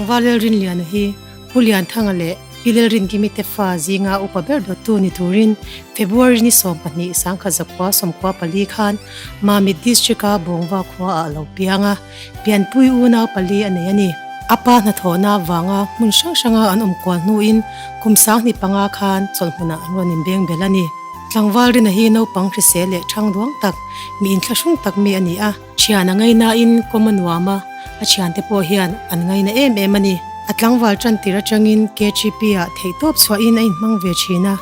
Tlangval Lalrinliana hi Pu Lianthanga leh Pi Lalrinkimi te fa zinga upa ber dawttu ni turin February ni 12 1994 khan Mamit District-a Bawngva khuaah a lo piang a, pianpui unau pali a nei a ni. A pa hnathawhna avanga hmun hrang hranga an awm kual hnuin kum 25 khan chawlhmunah an rawn inbeng bel a ni. Tlangval Rina hi naupang hrisel leh thang duang tak, mi inthlahrung tak mi a ni a. Thian a ngainain kawm a nuam a, a thiante pawh hian an ngaina em em a ni. A tlangval tan tir atangin KGP-ah theihtawp chhuahin a inhmang ve thin a,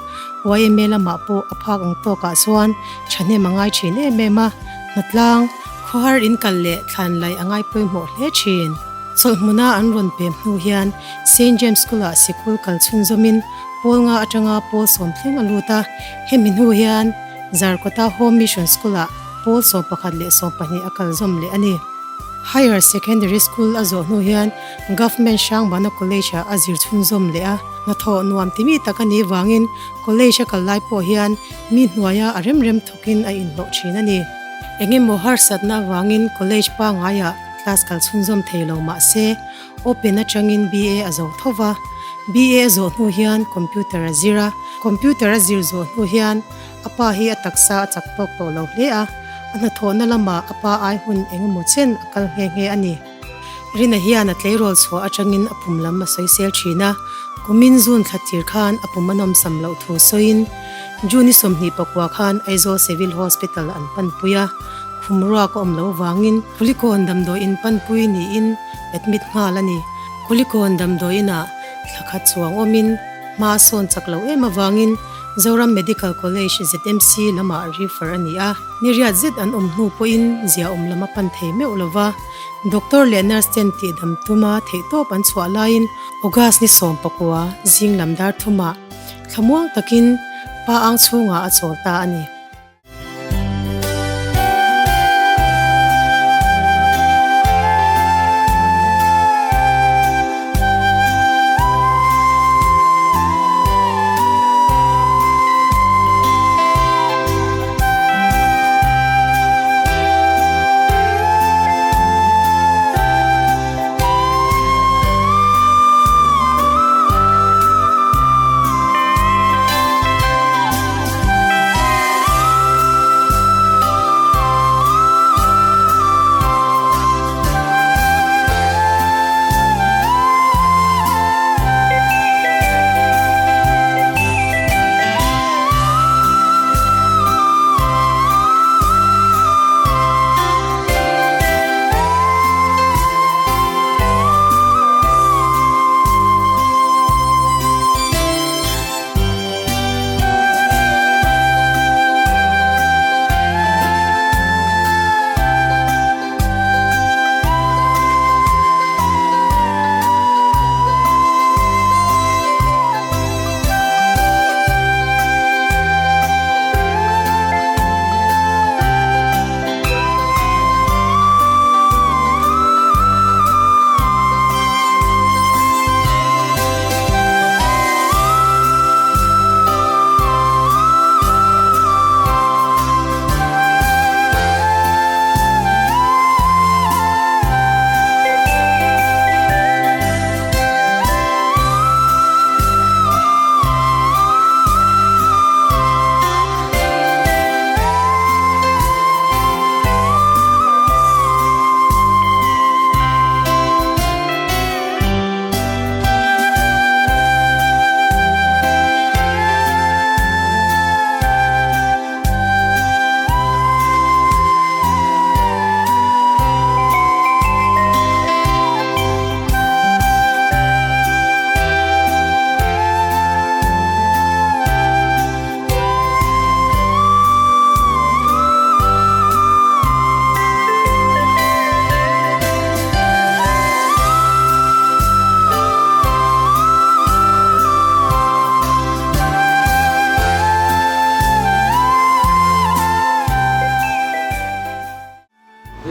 YMA lamah pawh a phak ang tawkah chuan thahnem a ngai thin em em a, hnatlang, khawhar inkal leh thlan laih a ngai pawimawh hle thin. Chawlhhmuna an rawn pem hnu hian Saint James School-ah sikul kal chhunzawmin pawl nga atanga pawl sawm thleng a lut a, hemi hnu hian Zarkawta Home Mission School-ah pawl 11 leh 12 a kal zawm leh a ni. Higher Secondary School a zawh hnu hian Government Hrangbana College-ah a zir chhunzawm leh a, hnathawh nuam ti mi tak a nih vangin College a kal lai pawh hian mi hnuaia a rem rem thawkin a inhlawh thin a ni. Eng emaw harsatna avangin College pangaiah class kal chhunzawm thei lo mah se, Open atangin BA a zo tho va. BA a zawh hnu hian Computer a zir a, Computer a zir zawh hnu hian A pa hi a taksa a chak tawk tawh lo hle a, a hnathawhna lamah a pa ai hun eng emaw chen a kal nghe nghe a ni. Rina hian a tleirawl chhuah atangin a pum lam a sawisel thin a, kumin June thla tir khan a pum a nawmsam loh thu sawiin June i 24 khan Aizawl Civil Hospital an panpui a, khum ruak a awm loh vangin Kulikawn damdawiin panpui niin admit nghal a ni. Kulikawn damdawiinah thla khat chuang awmin hma a sawn chak loh em avangin Zoram Medical College, ZMC, lamah refer a ni a, ni riat zet an awm hnu pawhin ziaawm lam a pan thei meuh lo va, doctor leh nurse ten tihdam tuma theihtawp an chhuah laiin August ni 19 zing lam dar thumah thlamuang takin pa ang chhungah a chawl ta a ni.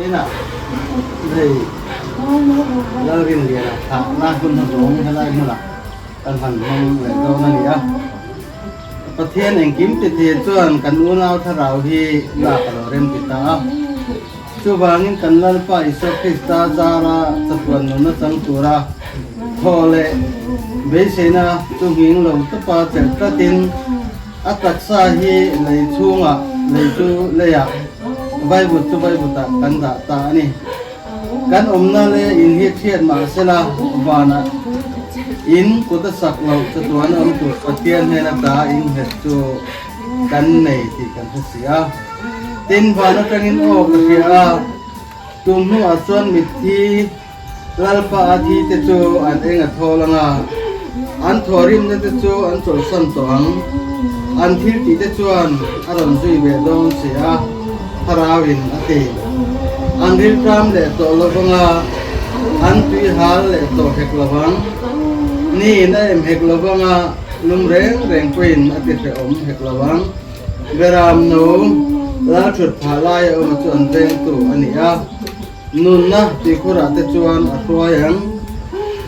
Tuna hei Lalrinliana thlahna hun hnuhnung helai hmunah kan han hmang leh dawn a ni a. Pathian engkim ti thei chuan kan unau thlarau hi lak a lo rem ti ta a. Chuvangin kan Lalpa Isua Krista zara chatuan nunna chang tura thaw leh beiseina chu nghing lo tawpa chelh tlatin a taksa hi lei chhungah lei chu leiah vaivut chu vaivutah kan dah ta a ni. Kan awmna leh in hi hriat mah sela vanah in kut a sak loh chatuan awm tur Pathian hnen ata innghet chu kan nei tih kan hre si a. Tin, van atangin aw ka hria a, tum hnuah chuan mitthi Lalpa a thi te chu an eng a thawl ang a, an thawhrimna te chu an chawlhsan tawh ang, an thil tih te chuan a rawn zui ve dawn si a, Thlarauin a ti. An rilṭam leh tawh lo vang a, an tui hal leh tawh hek lo vang. Niin a em hek lo vang a, lum reng reng pawhin a ti hrehawm hek lo vang. Beram no lal thut phah lai a awm chu an vengtu a ni a, nunna tuikhurah te chuan a hruai ang.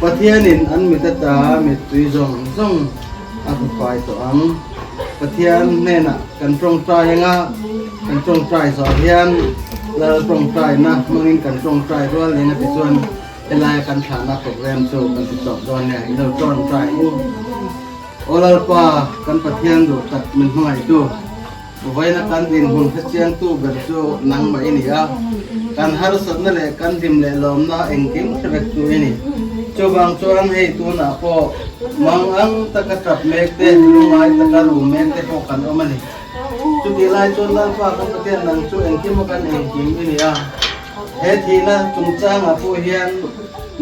Pathianin an mit ata mittui zawng zawng a hmu fai tawh ang. Pathian hnenah kan tawngtai ang a, kan tawngtai zawh hian Lal tawngtaina hmangin kan tawngtai rual eng a ti chuan helaia kan thlahna program chu kan ti tawp dawn nia, i lo tawngtai u. Aw Lalpa, kan Pathian duh tak min hmangaihtu, vawiina kan dinhmun hrechiangtu ber chu nangmah i ni a, kan harsatna leh kan hlim leh lawmna engkim hre vektu i ni. Chuvang chuan hei tunah pawh mang ang taka tap mek te, lungngai taka rum mek te pawh kan awm a ni. Chutih lai chuan Lalpa kan Pathian nang chu engkim a kan engkim i ni a. He thihna chungchangah pawh hian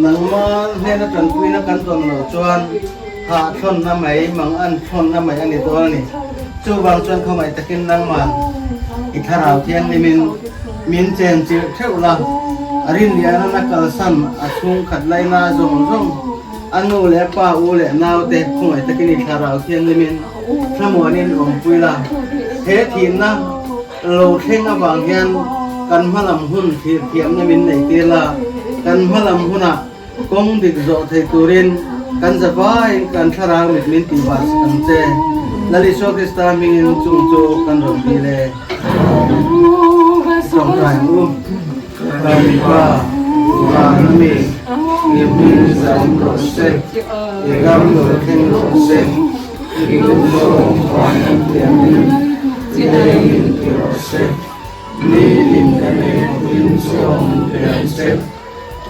nangma hnena tanpuina kan dawn loh chuan hah thlawnna mai, mangan thlawnna mai a ni dawn a ni. Chuvang chuan khawngaih takin nangman i thlarau thianghlimin min chen chilh theuh la, a rinliana na kalsan a chhungkhat laina zawng zawng, a nu leh a pa, u leh naute khawngaih takin i thlarau thianghlimin thlamuanin awmpui la. He thihna. Lo thleng avang hian kan hmalam hun thlir thiamna min nei tir la, kan hmalam hunah kawng dik zawh thei turin kan zavaiin kan thlarau mit min tih vah sak ang che. Lal Isua Krista hmingin chung chu kan rawn dil e. Tawngtai ang u. Kan Pa, van a mi, i hming zam rawh se, i ram lo thleng rawh se. I lungzawng van an tiangin i lengin ti rawh se. Ni in kan ei pawhin zawng pe ang che.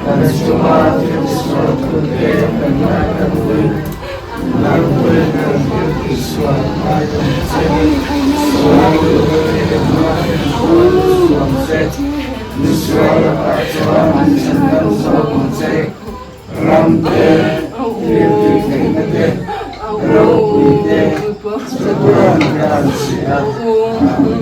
Kan chunga thil sual tute kan ngai kan pui. Nang pawhin kan thil ti sual ngai kan che. Sual duhte engmah en sual suam che. Mi sual lakah chuan min chhandam zawk ang che. Ram te, thiltih theihna te, ropui te, chatuan hian si a. Amen.